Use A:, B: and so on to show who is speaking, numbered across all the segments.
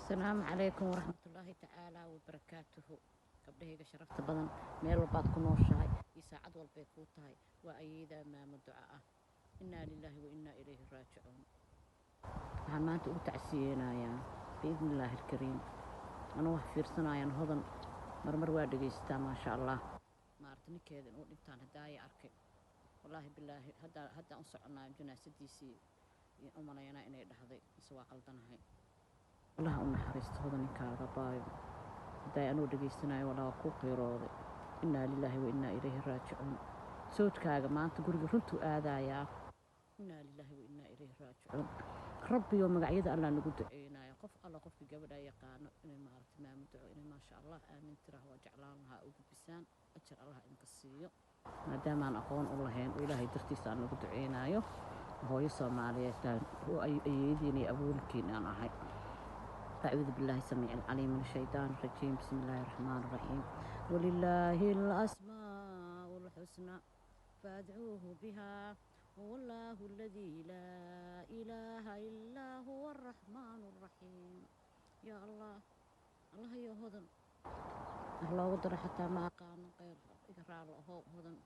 A: Asalaamu calaykum waraxmatullaahi tacaala wabarakaatuhu. Gabdhahayga sharafta badan, meel walbaad ku nooshahay iyo saacad walbay kuu tahay, waa ayeedaa maamo duca ah. Innaa lilaahi wa innaa ilayhi raajicuun. Waxaan maanta ugu tacsiyeynayaa, biidni illaahi alkariim, anuu wax fiirsanayaan Hodan, marmar waa dhegaystaa, maasha Allah. Maarata ninkeeda inuu dhintaan haddaaya arkay, wallaahi bilaahi, haddaan u soconaayo janaasadiisii u malaynaa inay dhahday, mise waa qaldanahay? Allah u naxariisto Hodan ninkaaga. Baayo, haddaay anuu dhegaysanayo, walaa waa kuu qiirooday. Innaa lilaahi wa innaa ilayhi raajicuun. Sawjkaaga maanta guriga runtuu aadayaa. Innaa lilaahi wa innaa ilayhi raajicuun. Rabbiyo magacyada Allah nagu duceynaya. Qof alla qofka gabadha yaqaano inay maaragtay maamu duco, inay maasha Allah aamin tiraah, waa jeclaan lahaa u gudbisaan. Ajar Allah idinka siiyo, maadaamaan aqoon u lahayn oo Ilaahay dartiisa aan nagu duceynaayo. Hooyo Soomaaliyeed oo ayeeyadiin iyo abuulkiin aan ahay. أعوذ بالله السميع العليم من الشيطان الرجيم. بسم الله الرحمن الرحيم. ولله الأسماء الحسنى فادعوه بها، هو الله الذي لا إله إلا هو الرحمن الرحيم. يا الله، الله يا هدن wax loogu daro xataa ma aqaano. Qeyr iga raalo ahow. Hodan,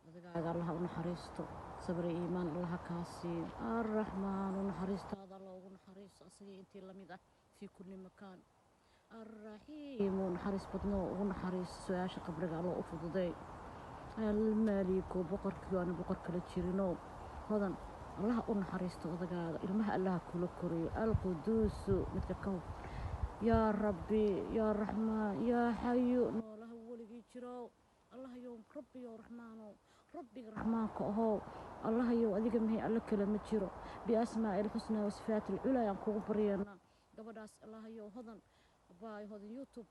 A: odagaaga Allaha u naxariisto, sabri iimaan Allaha kaa siiyo. Arraxmaanu, naxariistaada alla ugu naxariisto asagii intii lamid ah fii kulli makaan. Arraxiimu, naxariis badnoo ugu naxariisto. Su-aasha qabriga Alla u fududay. Almaliku, boqorkii waana boqor kala jirinoo. Hodan, Allaha u naxariisto odagaaga, ilmaha Allaha kula koriyo. Alquduusu, midka ka yaa Rabbi, yaa Raxmaan, yaa Xayu, noolaha weligii jirow. Allahayow, Rabbiyow, Raxmaanow, Rabbiga Raxmaanka ahow, Allahayow, adiga mahay alla kale ma jiro. Biasmaa'i alxusnaa wa sifaati alculaa aan kugu baryanaa gabadhaas. Allahayow, Hodan abaay, Hodan YouTube,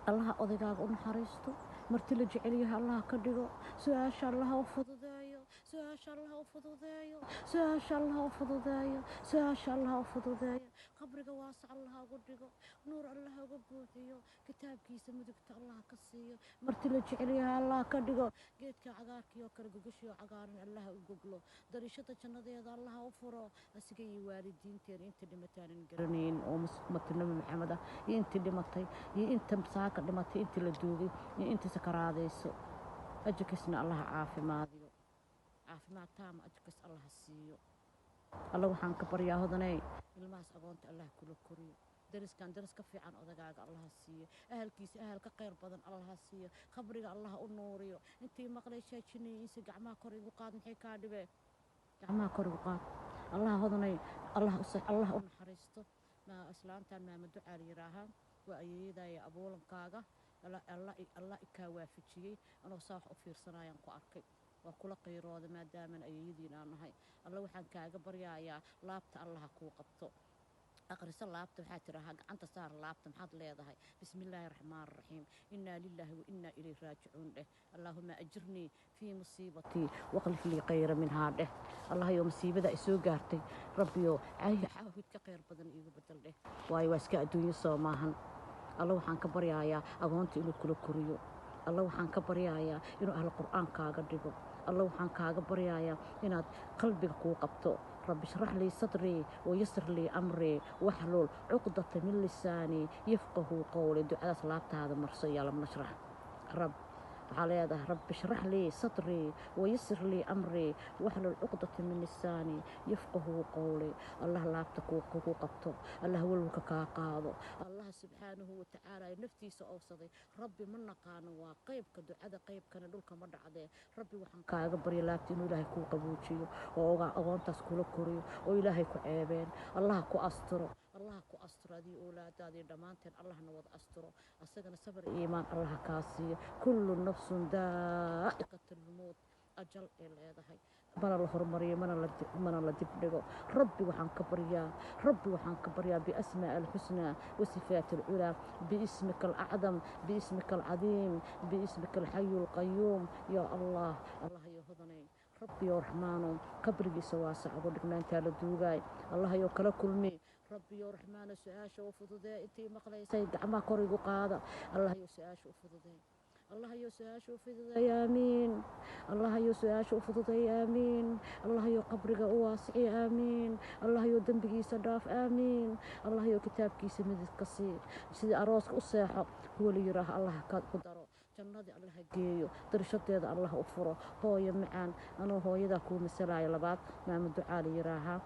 A: Allaha odaygaaga u naxariisto, marti la jecel yahay Allaha ka dhigo. Su-aasha Allaha u fududeeyo, su-aasha Allaha u fududeeyo, su-aasha Allaha u fududeeyo, su-aasha Allaha u fududeeyo. Qabriga waasac Allaha ugu dhigo, nuur Allaha uga buuxiyo, kitaabkiisa mudugta Allaha ka siiyo, marti la jecel yahay Allaha ka dhigo. Geedka cagaarkii oo kale gogashii oo cagaaran Allaha u goglo, dariishada jannadeeda Allaha u furo, asiga iyo waalidiinteena inta dhimataanan garanayn oo ummata Nabi Maxamed ah, iyo intii dhimatay iyo inta saaka dhimatay, intii la duugay iyo intii sakaraadayso. Ajarkiisna Allaha caafimaadiyo, caafimaad taama ajarkiis Allaha siiyo. Alla waxaan ka baryaa, Hodaney, ilmahaas agoonta Allah kula koriyo. Dariskan daris ka fiican odagaaga Allaha siiyo, ahalkiisa ahal ka khayr badan Allaha siiyo, qabriga Allaha u nuuriyo. Intii maqlaysaa jinniinsi, gacmaha kor igu qaad. Maxay kaa dhibee? Gacmaha kor igu qaad. Allaha Hodanay, Allah Allah u naxariisto. Ma islaantan maama ducaa la yiraahaa, waa ayeeyadaya abuulankaaga. Allah ikaa waafajiyey anoo saa wax u fiirsanayaan ku arkay, waa kula qiirooda maadaaman ayeeyadiin aan nahay. Alla waxaan kaaga baryayaa laabta Allaha kuu qabto. Aqriso laabta, waxaa tirahaa gacanta saar laabta. Maxaad leedahay? Bismi illaahi raxmaan raxiim, innaa lilaahi wa innaa ilayhi raajicuun dheh. Allaahuma ajirnii fii musiibatii waqlif lii khayra minhaa dheh. Allahayow, masiibada ay soo gaartay, Rabbiyo, caawid ka khayr badan iigu bedel dheh. Waayo, waa iska adduunyo, soo maahan? Alla waxaan ka baryayaa agoonta inuu kula koriyo. Alla waxaan ka baryayaa inuu ahlu Qur'aan kaaga dhigo. Alla waxaan kaaga baryayaa inaad qalbiga kuu qabto. Rabbi ishrax lii sadrii wayasir lii amrii waxlul cuqdata min lisaanii yafqahuu qowli. Ducadaas laabtaada marso. Yaa lam nashrax rab, waxaa leedahay: Rabbi ishrax lii sadrii wayasir lii amrii waxlul cuqdata min lisaanii yafqahuu qowli. Allah laabta kuu qabto, Allah walwalka kaa qaado. Allah subxaanahu watacaala naftiisa oofsaday. Rabbi ma naqaano, waa qaybka ducada, qaybkana dhulka ma dhacdee. Rabbi waxaan kaaga barya laabta inuu Ilaahay kuu qabuujiyo oo agoontaas kula koriyo oo Ilaahay ku ceebeen. Allah ku asturo, Allah ku asturo adii oolaadaadii dhammaanteen, Allahna wada asturo. Asagana sabr iyo iimaan Allaha kaa siiyo. Kullu nafsun daa'iqat almowt, ajal ay leedahay, mana la horumariyo, mana la dib dhigo. Rabbi waxaan ka baryaa, Rabbi waxaan ka baryaa biasmaa alxusnaa wa sifaat alculaa, biismika alacdam, biismika alcadiim, biismika alxayu alqayuum. Yaa Allah, Allah yo Hodanay, Rabbiyo Raxmaano, qabrigiisa waasac ugu dhignaantaa la duugaay. Allahayo kala kulmi. Rabbiyo Raxmaano, su-aasha u fududee. Intii maqlaysay gacmaha kor igu qaada. Allahayo, su-aasha u fududee. Allahayow su-aasha u fududay, aamiin. Allahayow su-aasha u fududay, aamiin. Allahayow qabriga u waasiciy, aamiin. Allahayow dembigiisa dhaaf, aamiin. Allahayow kitaabkiisa midig ka sii. Sidii arooska u seexo kuwa la yiraaho Allah ka ku daro, jannadii Allaha geeyo, darishadeeda Allah u furo. Hooyo macaan, anoo hooyadaa kuu masalaayo labaad, Maama Ducaa la yiraahaa.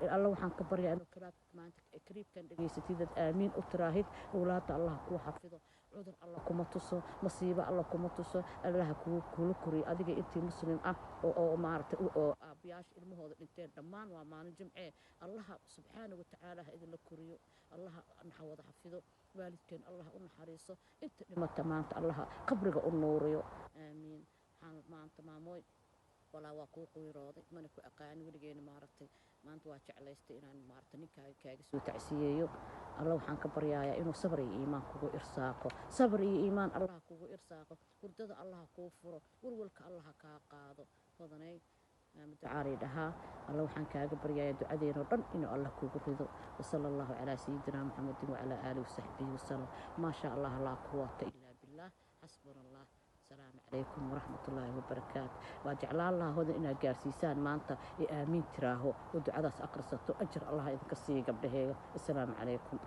A: Alla waxaan ka baryaa inuu kalaabka maanta kariibkan dhegaysatid aad aamiin u tiraahid. Awlaadda Allah kuu xafido, cudur Alla kuma tuso, masiibo Alla kuma tuso, Allaha kuu kula koriyo adiga intii muslim ah oo maaragtay oo aabbayaasha ilmahooda dhinteen dhammaan. Waa maalin Jimcee, Allaha subxaana watacaala ha idinla koriyo, Allaha wada xafido waalidkeen, Allaha u naxariiso inta dhimata maanta, Allaha qabriga u nuuriyo, aamiin. Waxaan maanta, maamooy, walaa waa kuu qiirooday, mana ku aqaani weligeena. Maaragtay, maanta waa jeclaystay inaan maaragtay ninkaaga kaaga soo tacsiyeeyo. Alla waxaan ka baryayaa inuu sabr iyo iimaan kugu irsaaqo, sabr iyo iimaan Allaha kugu irsaaqo, hurdada Allaha kuu furo, walwalka Allaha kaa qaado. Hodanay, Maama Ducaalay dhahaa. Alla waxaan kaaga baryayaa ducadeena oo dhan inuu Allah kugu rido. Wasala Allahu calaa sayidina Muxamedin wacalaa aalihi wasaxbihi wasalam. Maa shaa Allah laa quwata ilaa billah, xasbuna Allah. Asalaamu calaykum waraxmat ullaahi wabarakaatu. Waa jeclaan lahaa, Hodan, inaad gaarsiisaan maanta ee aamiin tiraaho oo ducadaas akhrisato. Ajar Allah idinka siiya, gabdhaheega. Assalaamu calaykum.